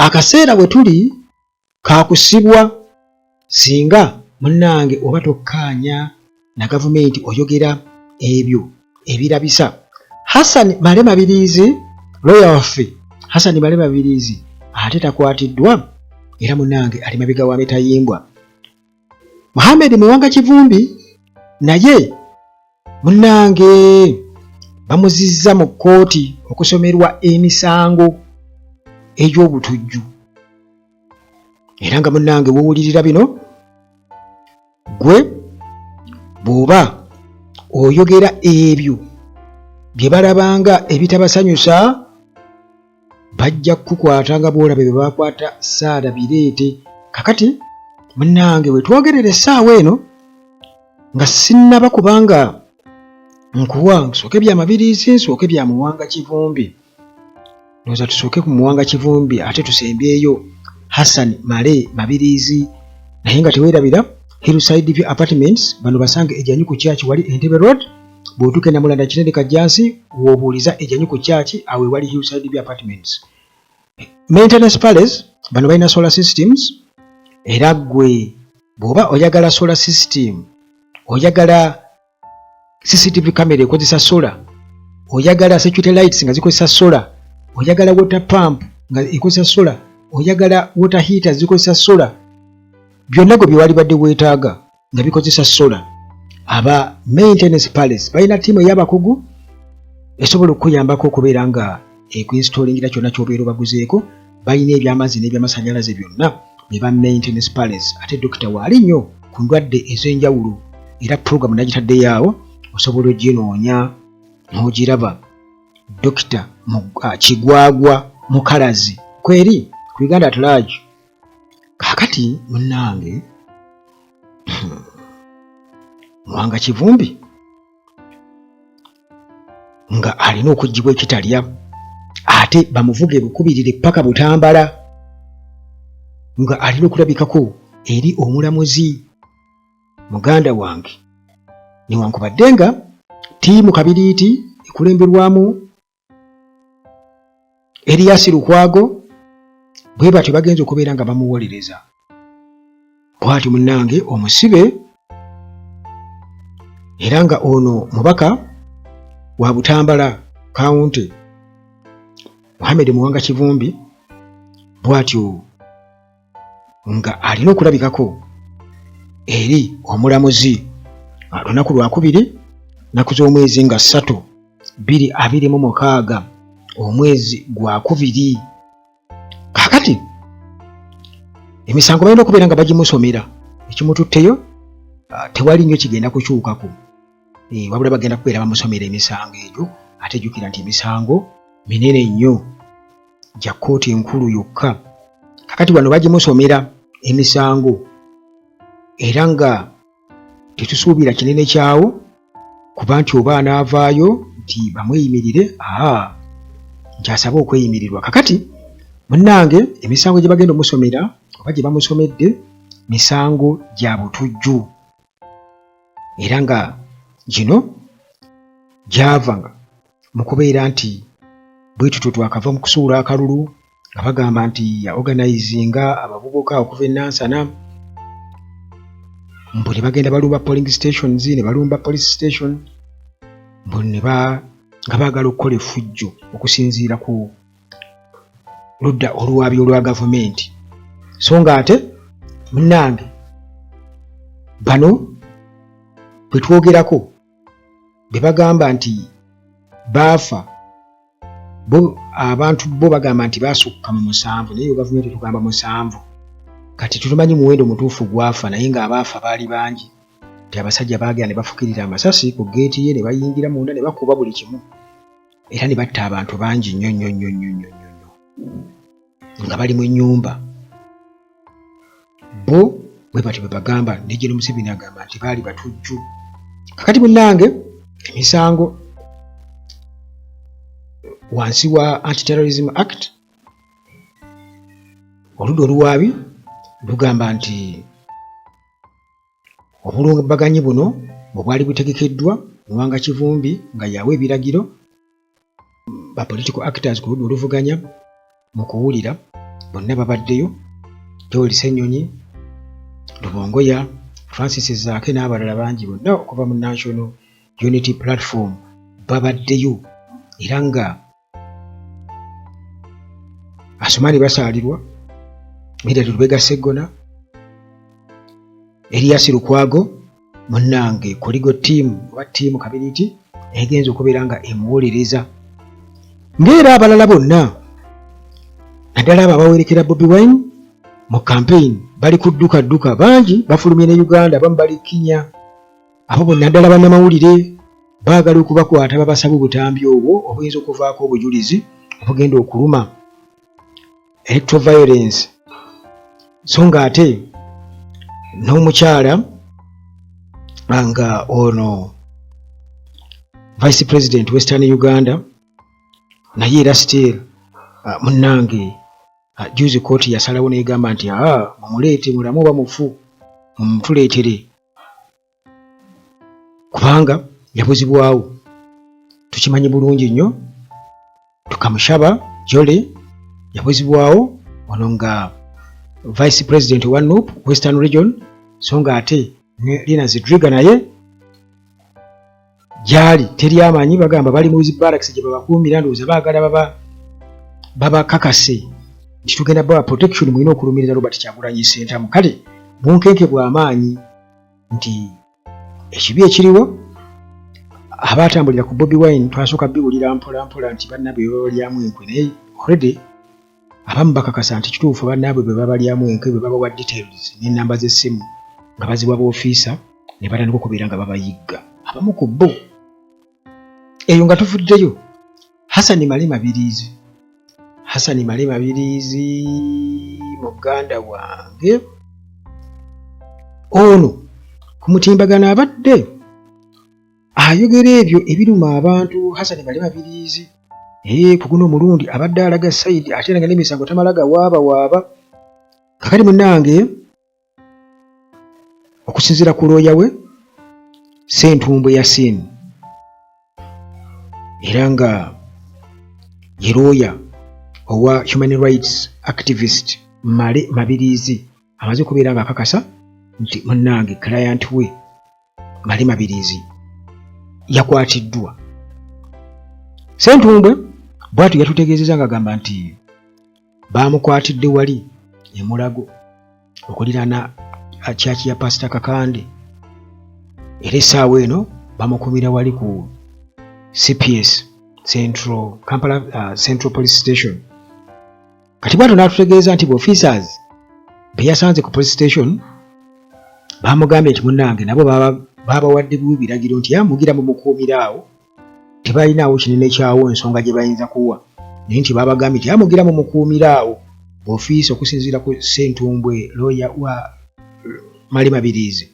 Akaseera bwe tuli kakusibwa singa munnange oba tokkaanya na gavumenti oyogera ebyo ebirabisa. Hassan Male Mabiriizi looya waffe Hassan Male Mabiriizi ate takwatiddwa era munnange ali mabega wa mitayimbwa. Muhammed Muwanga Kivumbi naye munnange bamuzizza mu kkooti okusomerwa emisango egy'obutujju era nga munnange wowulirira bino gwe bw'oba oyogera ebyo bye balabanga ebitabasanyusa bajja kukukwata nga bw'olaba bye baakwata Saara Bireete. Kakati munnange we twogerera essaawa eno nga sinnaba kubanga nkuwa nsooke bya Mabiriizi nsooke bya Muwanga Kivumbi ndowooza tusooke ku Muwanga Kivumbi ate tusembyeyo Hassan Male Mabiriizi naye nga teweerabira Hillside View Apartments bano basange ejanyu ku kyaki wali Entebbe Road bw'otuuka e Namulanda Kinene Kajjansi w'obuuliza ejanyu ku kyaki awo ewali Hillside View Apartments. Maintenance Palace bano balina solar systems era ggwe bw'oba oyagala solar system oyagala CCTV camera ekozesa solar oyagala security lights nga zikozesa solar oyagala water pump nga ekozesa solar oyagala water heater zikozesa solar byonna gwe byewalibadde weetaaga nga bikozesa solar aba maintenance palace balina ttiimu ey'abakugu esobola okukuyambako okubeera nga ekuinstollingira kyonna ky'obeera obaguzeeko balina ebyamazzi n'ebyamasanyalaze byonna be ba maintenance palace ate dokita waali nnyo ku ndwadde ez'enjawulo era puroguramu nagitaddeyo awo osobola oginoonya n'ogiraba dokita Kigwagwa Mukalazi kweri ku Uganda at large kaakati munnange Muwanga Kivumbi nga alina okuggyibwa ekitalya ate bamuvuge bukubirire paka Butambala nga alina okulabikako eri omulamuzi muganda wange newankubadde nga ttiimu Kabiriiti ekulemberwamu Erias Lukwago bwe batyo bagenza okubeera nga bamuwolereza bwatyo munnange omusibe era nga ono mubaka wa Butambala kawunti Muhammed Muwanga Kivumbi bwatyo nga alina okulabikako eri omulamuzi lunaku lwakubiri naku z'omwezi nga 3 2026 omwezi gwakubiri kakati emisango balina okubeera nga bagimusomera ekimututteyo ah, tewali nnyo kigenda kukyukako eh, wabula bagenda kubeera bamusomera emisango egyo ate jjukira nti emisango minene nnyo gya kkooti enkulu yokka kakati wano bagimusomera emisango era nga tetusuubira kinene kyawo kuba nti oba anaavaayo nti bamweyimirire aa nti asabe okweyimirirwa kakati munnange emisango gye bagenda omusomera oba gye bamusomedde misango gya butujju era nga gino gyava nga mu kubeera nti bwe tutyo twakava mu kusuula akalulu nga bagamba nti yaorganizinga abavubuka okuva e Nansana mbu ne bagenda balumba polling stations ne balumba police station mbu ne ba nga baagala okukola effujjo okusinziira ku ludda oluwaabi olwa gavumenti so nga ate munnange bano bwe twogerako be bagamba nti baafa bo abantu bo bagamba nti basukka mu musanvu naye yo gavumenti tugamba musanvu kati tutumanyi muwendo mutuufu gwafa naye ng'abaafa baali bangi nti abasajja baagenda ne bafukirira amasasi ku geeti ye ne bayingira munda ne bakuba buli kimu era ne batta abantu bangi nnyo nnyo nnyo nnyo nnyo nnyo nga bali mu nnyumba bo bwe batyo bwe bagamba ne Gen Museveni agamba nti baali batujju kakati munnange emisango wansi wa anti-terrorism act oludda oluwaabi lugamba nti obulumbaganyi buno bwe bwali butegekeddwa Muwanga Kivumbi nga yawa ebiragiro ba political actors ku ludda oluvuganya. mu kuwulira bonna babaddeyo Joel Ssenyonyi, Lubongoya, Francis Zaake n'abalala bangi bonna okuva mu National Unity Platform babaddeyo era nga Asumani Basaalirwa, Medard Lubega Sseggona, Erias Lukwago munnange Koligo team oba ttiimu Kabiriiti egenza okubeera nga emuwolereza ng'era abalala bonna naddala abo abawerekera Bobi Wine mu campaign bali kudduka dduka bangi bafulumye ne Uganda abamu bali Kenya abo bonna naddala bannamawulire baagala okubakwata babasaba obutambi obwo obuyinza okuvaako obujulizi obugenda okuluma electoral violence so nga ate n'omukyala nga ono vice president western Uganda naye era still munnange juzi kooti yasalawo negamba nti aa mumuleete mulamu oba mufu mumutuleetere kubanga yabuzibwawo tukimanyi bulungi nnyo Tukamushaba Jolly yabuzibwawo ono nga vice president wa NUP Western Region so nga ate ne Lina Zidriga naye gyali teri amanyi bagamba bali mu barracks gye babakuumira ndowooza baagala baba babakakase nti tugenda bawa protection mulina okulumiriza Robert Kyagulanyi Ssentamu kale bunkenke bw'amaanyi nti ekibi ekiriwo abaatambulira ku Bobi Wine twasooka biwulira mpola mpola nti bannaabwe bebabalyamu enkwe naye already abamu bakakasa nti kituufu bannaabwe bwe babalyamu enkwe bwe babawa details n'ennamba z'essimu nga baziwa boofiisa ne batandika okubeera nga babayigga abamu ku bo eyo nga tuvuddeyo Hassan Male Mabiriizi Hassan Male Mabiriizi muganda wange ono ku mutimbagano abadde ayogera ebyo ebiruma abantu Hassan Male Mabiriizi ee ku guno omulundi abadde alaga sayidi ate nga n'emisango tamala gawaaba waaba kakati munnange okusinziira ku looya we Ssentumbwe Yasin era nga ye looya owa human rights activist Male Mabiriizi amaze okubeera nga akakasa nti munnange client we Male Mabiriizi yakwatiddwa. Ssentumbwe bw'atyo yatutegeezezza ng'agamba nti baamukwatidde wali e Mulago okuliraana kyaki ya Pasita Kakande era essaawa eno bamukumira wali ku CPS Central Kampala Central Police Station. Kati bwatyo n'atutegeeza nti officers be yasanze ku police station baamugambye nti munnange nabo baabawadde bubi biragiro nti amugira mumukuumira awo tebalinaawo kinene kyawo ensonga gye bayinza kuwa naye nti baabagambye nti amugira mumukuumira awo ofiisi okusinziira ku Ssentumbwe looya wa Male Mabiriizi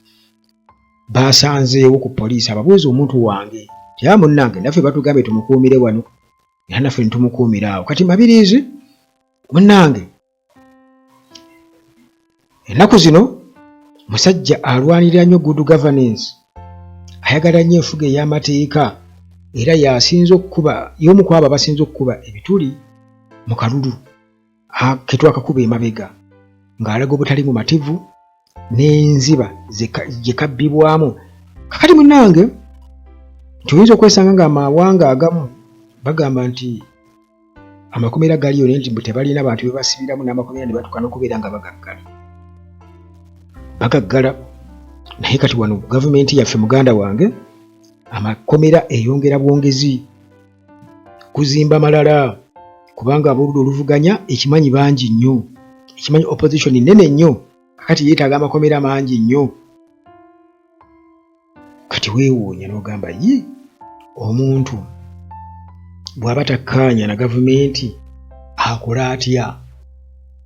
baasanzeewo ku poliisi ababuuza omuntu wange nti a munnange naffe batugambye tumukuumire wano era naffe netumukuumira awo kati Mabiriizi munnange ennaku zino musajja alwanirira nnyo good governance ayagala nnyo enfuga ey'amateeka era yasinze okukuba y'omu ku abo abasinze okukuba ebituli mu kalulu ketwakakuba emabega ng'alaga obutali mumativu n'enziba gye kabbibwamu kakati munnange nti oyinza okwesanga nga amawanga agamu bagamba nti amakomera galiyo naye nti mbu tebalina bantu bebasibiramu n'amakomera ne batuuka n'okubeera nga bagaggala bagaggala naye kati wano gavumenti yaffe muganda wange amakomera eyongera bwongezi kuzimba malala kubanga ab'oludda oluvuganya ekimanyi bangi nnyo ekimanyi opposition nene nnyo kakati yeetaaga amakomera mangi nnyo kati weewuunya n'ogamba yi omuntu bw'aba takkaanya na gavumenti akola atya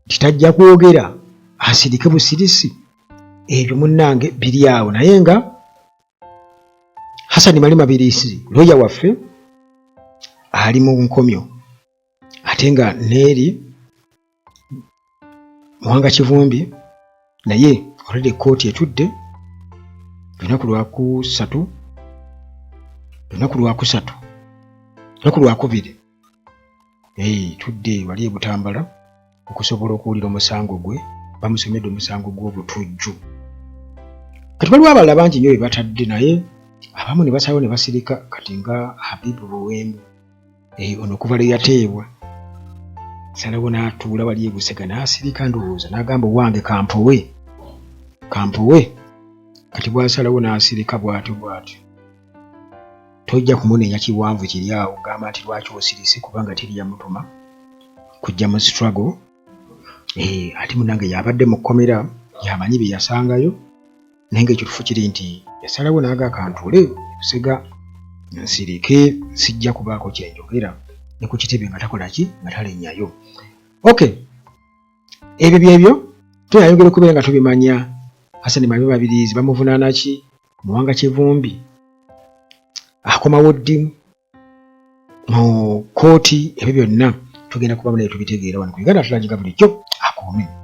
nti tajja kwogera asirike busirisi ebyo munnange biri awo naye nga Hassan Mali Mabiriisi looya waffe ali mu nkomyo ate nga neeri Muwanga Kivumbi naye already kkooti etudde lunaku lwakusatu lunaku lwakusatu lunaku lwakubiri. Hey, tudde wali e Butambala okusobola okuwulira omusango gwe bamusomedde omusango gw'obutujju. Kati waliwo abalala bangi nnyo be batadde naye abamu ne basalawo ne basirika kati nga Habibu Buwembo eh, ono okuva lwe yateebwa salawo n'atuula wali e Busega n'asirika ndowooza n'agamba owange kampowe kampowe kati bw'asalawo n'asirika bw'atyo bw'atyo tojja kumunenya kiwanvu kiri awo gamba nti lwaki osirise kubanga teri yamutuma kujja mu struggle eh, ate munange yabadde mu kkomera yamanyi bye yasangayo naye nga ekituufu kiri nti yasalawo n'aga kantuule busega nsirike sijja kubaako kyenjogera ne ku kitebe nga takola ki nga talinnyayo okay ebyo byebyo tuyayongera okubeera nga tubimanya Hassan Mabe Mabirizi bamuvunaana ki Muwanga Kivumbi akomawo ddi mu kkooti ebyo byonna tugenda kubamu naye tubitegeera wano ku Uganda Atlantic bulijjo akuume.